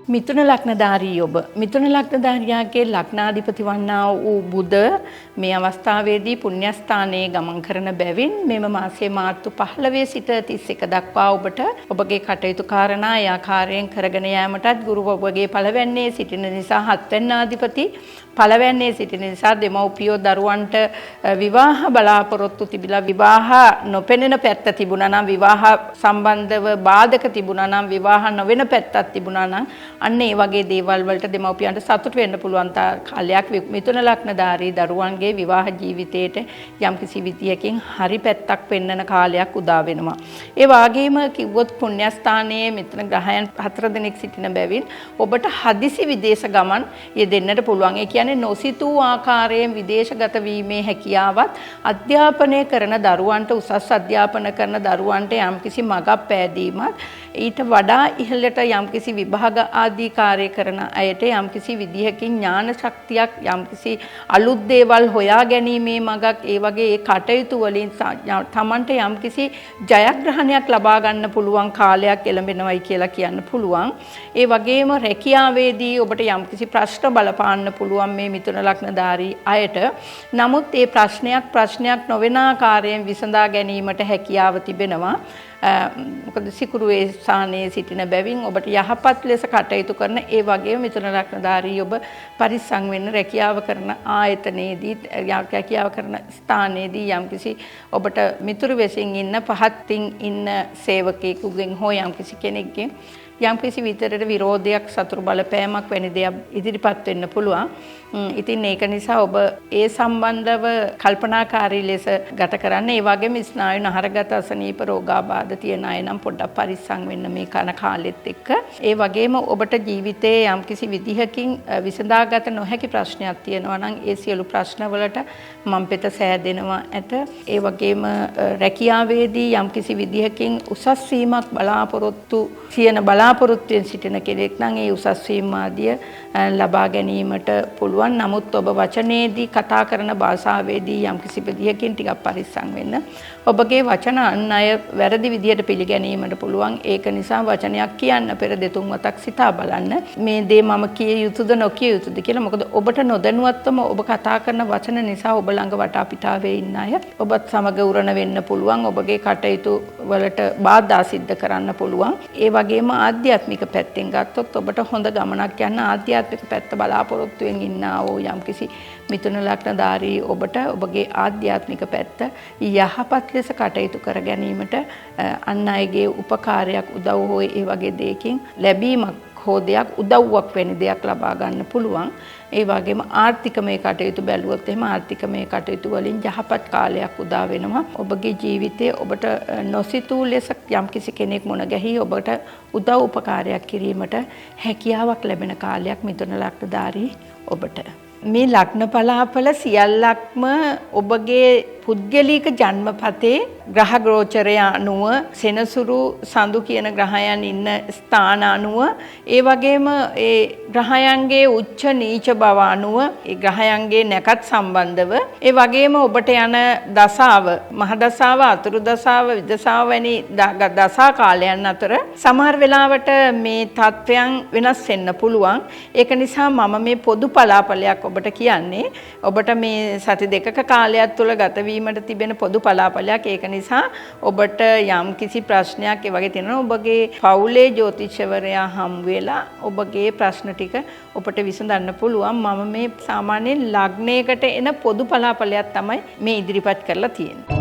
මිථුන ලග්නධාරී ඔබ මිථුන ලග්නධාරියාගේ ලග්නාධිපති වන්නා වූ බුධ මේ අවස්ථාවේදී පුණ්‍යස්ථානයේ ගමන් කරන බැවින් මෙම මාසයේ මාර්තු 15 සිට 31 දක්වා ඔබට ඔබගේ කටයුතු කාරණා ඒ ආකාරයෙන් කරගෙන යාමටත් ගුරු ඔබගේ පළවැන්නේ සිටින නිසා හත්වැන්නාධිපති පළවැන්නේ සිටින නිසා දෙමව්පියෝ දරුවන්ට විවාහ බලාපොරොත්තු තිබිලා විවාහ නොපෙනෙන පැත්ත තිබුණා නම් විවාහ සම්බන්ධව බාධක තිබුණා නම් විවාහ නොවන පැත්තක් තිබුණා නම් අන්න ඒ වගේ දේවල් වලට දෙමව්පියන්ට සතුට වෙන්න පුළුවන් කාලයක් මිථුන ලග්නධාරී දරුවන්ගේ විවාහ ජීවිතේට යම්කිසි විදියකින් හරි පැත්තක් පෙන්වන කාලයක් උදා වෙනවා. ඒ වගේම කිව්වොත් පුණ්‍යස්ථානයේ මිථුන ග්‍රහයන් 4 දෙනෙක් සිටින බැවින් ඔබට හදිසි විදේශ ගමන් යෙදෙන්නට පුළුවන්. ඒ කියන්නේ නොසිතූ ආකාරයෙන් විදේශගත වීමේ හැකියාවත් අධ්‍යාපනය කරන දරුවන්ට උසස් අධ්‍යාපන කරන දරුවන්ට යම්කිසි මඟක් පෑදීමත් ඊට වඩා ඉහළට යම්කිසි විභාග ආදී කාර්ය කරන අයට යම්කිසි විදිහකින් ඥාන ශක්තියක් යම්කිසි අලුත් දේවල් හොයා ගැනීමේ මඟක් ඒ වගේ ඒ කටයුතු වලින් තමන්ට යම්කිසි ජයග්‍රහණයක් ලබා ගන්න පුළුවන් කාලයක් එළඹෙනවයි කියලා කියන්න පුළුවන්. ඒ වගේම රැකියාවේදී ඔබට යම්කිසි ප්‍රශ්න බලපාන්න පුළුවන් මේ මිථුන ලග්නධාරී අයට. නමුත් ඒ ප්‍රශ්නයක් නොවන ආකාරයෙන් විසඳා ගැනීමට හැකියාව තිබෙනවා. මොකද සිකුරු ඒ ස්ථානයේ සිටින බැවින් ඔබට යහපත් ලෙස කටයුතු කරන ඒ වගේම මිථුන ලග්නධාරී ඔබ පරිස්සම් වෙන්න රැකියාව කරන ආයතනයේදී රැකියාව කරන ස්ථානයේදී යම්කිසි ඔබට මිතුරු වෙසින් ඉන්න පහත්ින් ඉන්න සේවකයෙකුගෙන් හෝ යම්කිසි කෙනෙක්ගෙන් යම්කිසි විතරට විරෝධයක් සතුරු බලපෑමක් වැනි දෙයක් ඉදිරිපත් වෙන්න පුළුවන්. ඉතින් ඒක නිසා ඔබ ඒ සම්බන්ධව කල්පනාකාරී ලෙස ගත කරන්න. ඒ වගේම ස්නායු නහරගත අසනීප රෝගාබාධ තියෙන අය නම් පොඩ්ඩක් පරිස්සම් වෙන්න මේ කන කාලෙත් එක්ක. ඒ වගේම ඔබට ජීවිතයේ යම්කිසි විදිහකින් විසඳාගත නොහැකි ප්‍රශ්නයක් තියෙනවා නම් ඒ සියලු ප්‍රශ්නවලට මම් පෙත සෑදෙනවා ඇත. ඒ වගේම රැකියාවේදී යම්කිසි විදිහකින් උසස් වීමක් බලාපොරොත්තු තියෙන බලාපොරොත්තුවෙන් සිටින කෙනෙක් නම් ඒ උසස් වීම ආදිය ලබා ගැනීමට පුළුවන්. නමුත් ඔබ වචනයේදී කතා කරන භාෂාවේදී යම්කිසි විදිහකින් ටිකක් පරිස්සම් වෙන්න. ඔබගේ වචන අන් අය වැරදි විදිහට පිළිගැනීමට පුළුවන්. ඒක නිසා වචනයක් කියන්න පෙර දෙතුන් වතක් සිතා බලන්න. මේ දේ මම කිය යුතුද නොකිය යුතුද කියලා. මොකද ඔබට නොදැනුවත්වම ඔබ කතා කරන වචන නිසා ඔබ ළඟ වටා පිටාවේ ඉන්න අය ඔබත් සමග උරණ වෙන්න පුළුවන්. ඔබගේ කටයුතු වලට බාධා සිද්ධ කරන්න පුළුවන්. ඒ වගේම ආධ්‍යාත්මික පැත්තෙන් ගත්තොත් ඔබට හොඳ ගමනක් යන්න ආධ්‍යාත්මික පැත්ත බලාපොරොත්තුවෙන් ඉන්නා වූ යම්කිසි මිථුන ලග්නධාරී ඔබට ඔබගේ ආධ්‍යාත්මික පැත්ත යහපත් ලෙස කටයුතු කර ගැනීමට අන් අයගේ උපකාරයක් උදව් හෝ ඒ වගේ දෙයකින් ලැබීමක් හෝ දෙයක් උදව්වක් වැනි දෙයක් ලබා ගන්න පුළුවන්. ඒ වගේම ආර්ථිකමය කටයුතු බැලුවොත් එහෙම ආර්ථිකමය කටයුතු වලින් යහපත් කාලයක් උදා වෙනවා. ඔබගේ ජීවිතයේ ඔබට නොසිතූ ලෙස යම්කිසි කෙනෙක් මුණ ගැහි ඔබට උදව් උපකාරයක් කිරීමට හැකියාවක් ලැබෙන කාලයක් මිථුන ලග්නධාරී ඔබට. මේ ලග්න පලාඵල සියල්ලක්ම ඔබගේ පුද්ගලික ජන්මපතේ ග්‍රහ ගෝචරය අනුව සෙනසුරු සඳු කියන ග්‍රහයන් ඉන්න ස්ථාන අනුව ඒ වගේම ඒ ග්‍රහයන්ගේ උච්ච නීච බව අනුව ඒ ග්‍රහයන්ගේ නැකත් සම්බන්ධව ඒ වගේම ඔබට යන දසාව මහ දසාව අතුරු දසාව විදසාව වැනි දසා කාලයන් අතර සමහර වෙලාවට මේ තත්ත්වයන් වෙනස් වෙන්න පුළුවන්. ඒක නිසා මම මේ පොදු පලාඵලයක් ඔබට කියන්නේ. ඔබට මේ සති දෙකක කාලයක් තුළ ගත වීමට තිබෙන පොදු පලාඵලයක්. ඒක නිසා ඔබට යම් කිසි ප්‍රශ්නයක් ඒ වගේ තියෙනවා ඔබගේ පවුලේ ජ්‍යොතිෂවරයා හම් වෙලා ඔබගේ ප්‍රශ්න ටික ඔබට විසඳන්න පුළුවන්. මම මේ සාමාන්‍යයෙන් ලග්නයකට එන පොදු පලාඵලයක් තමයි මේ ඉදිරිපත් කරලා තියෙන්නේ.